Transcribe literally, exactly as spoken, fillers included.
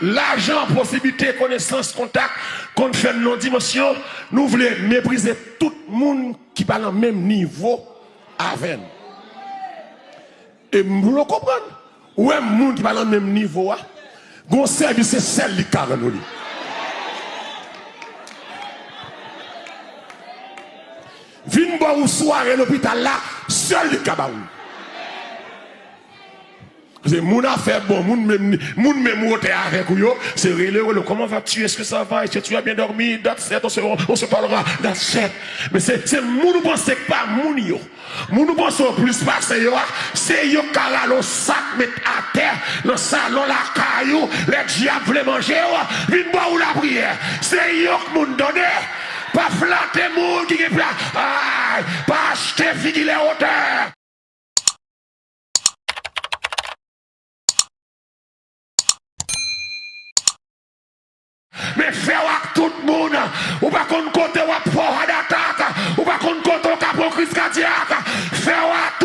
Lajan, posiblite, konesans, kontak konn fè n nan dimansyon nou vle meprize tout moun ki pa nan menm nivo avè n. E m vle w konprann. Ou wè moun ki pa nan menm nivo a, gon sèvis se sèl li k ka rann ou li. Vin ba w sware lopital la, sèl li k ka ba w. Se moun afè bon, moun menm, moun menm wotè avèk ou yo, se rele, rele, comment vas-tu? Est-ce que ça va? Est-ce que tu as bien dormi? That's it, on se, on se parlera. That's it. Men se, se moun ou panse k pa moun yo. Moun ou panse w plis pase yo a, se yo k ka rale w sak met atè nan salon lakay ou, lè dyab vle manje w, vin ba w lapriyè. Se yo k moun tande. Pa flate moun ki gen pla, ay, pa achte figi lè wotè. Men fè w ak tout moun. Ou pa konn kote w ap fè w heart attack. Ou pa konn kote w ka pran kriz kadyak. Fè w ak